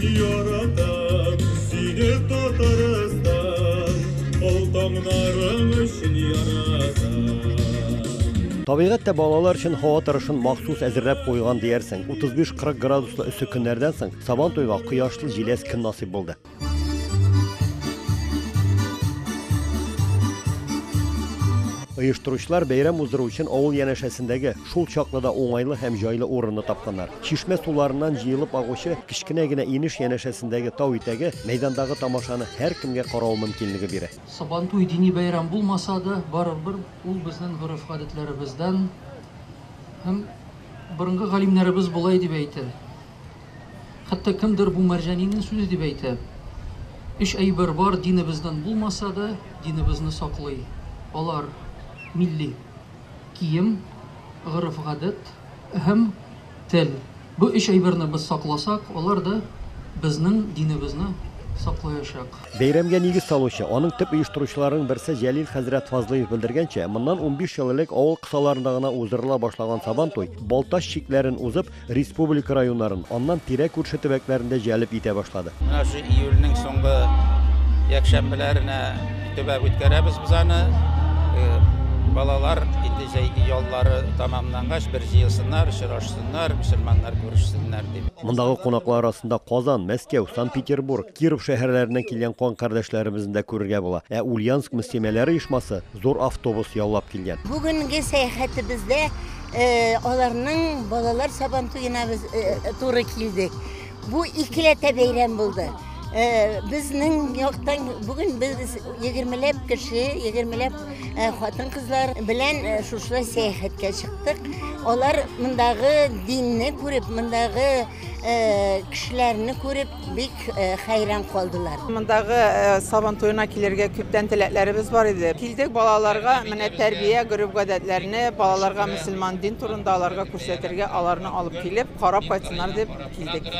Яратам сине, Татарстан, Ал таңнарың өчен яратам. Табигать тә балалар өчен һава торышын махсус әзерләп куйган диярсең. 35-40 градуслы эссе көннәрдән соң Сабантуйга кояшлы җиләс көн насыйп булды. Оештыручылар бәйрәм уздыру өчен авыл янәшәсендәге шул чаклы да уңайлы һәм җайлы урынны тапканнар. Чишмә суларыннан җыелып агучы кечкенә генә инеш янәшәсендәге тау итәге мәйдандагы тамашаны һәркемгә карау мөмкинлеге бирә. Сабантуй дини бәйрәм булмаса да, барыбер ул безнең гореф-гадәтләребездән һәм борынгы галимнәребез болай дип әйтә. Хәтта кемдер бу Мәрҗанинең сүзе дип әйтә. Өч әйбер бар динебездән булмаса да, динебезне саклый. Алар милли кием, гореф-гадәт һәм тел. Бу өч әйберне без сакласак, алар да безнең динебезне саклаячак. Бәйрәмгә нигез салучы, аның төп оештыручыларының берсе Җәлил хәзрәт Фазлыев белдергәнчә, моннан 15 ел элек авыл кысаларында гына уздырыла башлаган Сабантуй Балтач чикләрен узып, республика районнарын, аннан тирә-күрше төбәкләрен дә җәлеп итә башлады. Менә шул июльнең соңгы якшәмбеләренә төбәп үткәрәбез без аны. Балалар инде җәйге яллары тәмамлангач бер җыелсыннар, очрашсыннар, мөселманнар күрешсеннәр дип. Мондагы кунаклар арасында Казан, Мәскәү, Санкт-Петербург, Киров шәһәрләреннән килгән кан кардәшләребезне дә күрергә була. Ә Ульяновск мөслимәләре оешмасы зур автобус яллап килгән. Бүгенге сәяхәтебездә аларның балалар сабантуена без туры килдек. Бу икеләтә бәйрәм булды. Безнең яктан бүген без 20ләп кеше, 20ләп хатын-кызлар белән шушылай сәяхәткә чыктык. Алар мондагы динне күреп, мондагы кешеләрне күреп бик хәйран калдылар. Мондагы Сабантуена килергә күптән теләкләребез бар иде. Килдек балаларга менә тәрбия, гореф-гадәтләрне, балаларга мөселман дин турында аларга күрсәтергә, аларны алып килеп, карап кайтсыннар дип килдек.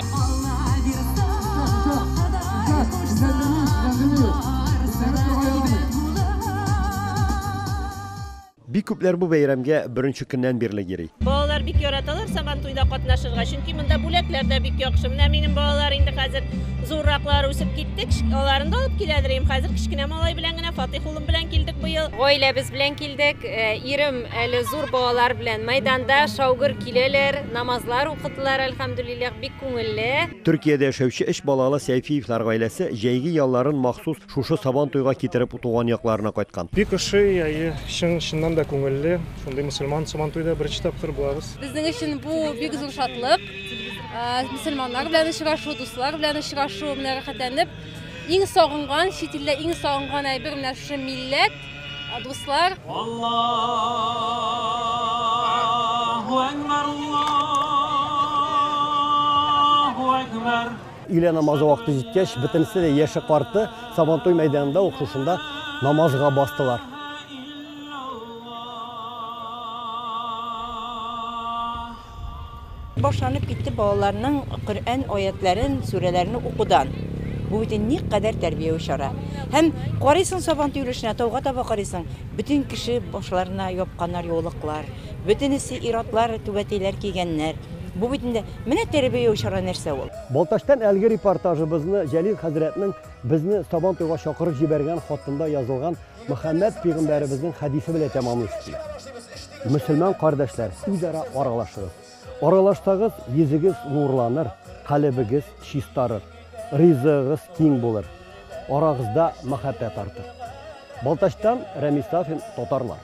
Бик күпләр бу бәйрәмгә беренче көннән бирле йөри. Балалар бик яраталар Сабантуйда катнашырга, чөнки монда бүләкләр дә бик яхшы. Менә минем балалар инде хәзер зурраклар үсеп китте, аларын да алып киләдер идем. Хәзер кечкенә малай белән генә, Фатих улым белән килдек быел. Гаиләбез белән килдек. Ирем әле зур балалар белән мәйданда шаугыр киләләр, намазлар укыдылар, әлхәмдүлилләһ, бик күңелле. Төркиядә яшәүче өч балалы Сәйфиевлар гаиләсе җәйге ялларын махсус шушы Сабантуйга китереп туган якларына кайткан. Бик ошый, әйе, чын-чыннан да күңелле. Шундый мөселман Сабантуйда беренче тапкыр булабыз. Безнең өчен бу бик зур шатлык. Мөселманнар белән очрашу, дуслар белән очрашу, менә рәхәтләнеп, иң сагынган, чит илдә иң сагынган әйбер менә шушы милләт, дуслар. Аллаһу әкбәр, Аллаһу әкбәр. Өйлә намазы вакыты җиткәч, бөтенесе дә яше карты Сабантуй мәйданында ук шушында намазга бастылар. Башланып китте балаларның Коръән аятларын, сүрәләрен укудан. Бу бит никадәр тәрбияви чара. Һәм карыйсың Сабантуй өлешенә, тауга таба карыйсың, бөтен кеше башларына япканнар яулыклар, бөтенесе ир-атлар түбәтәйләр кигәннәр. Бу бит инде менә тәрбияви чара нәрсә ул. Балтачтан әлеге репортажыбызны Җәлил хәзрәтнең безне Сабантуйга чакырып җибәргән хатында язылган Мөхәммәд пәйгамбәребезнең хәдисе белән тәмамлыйсы килә. Мөселман кардәшләр, үзара аралашыгыз. Аралашсагыз, йөзегез нурланыр, калебегез чистарыр, ризыгыгыз киң булыр, арагызда мәхәббәт артыр. Балтачтан Рәмис Сафин, Татарлар.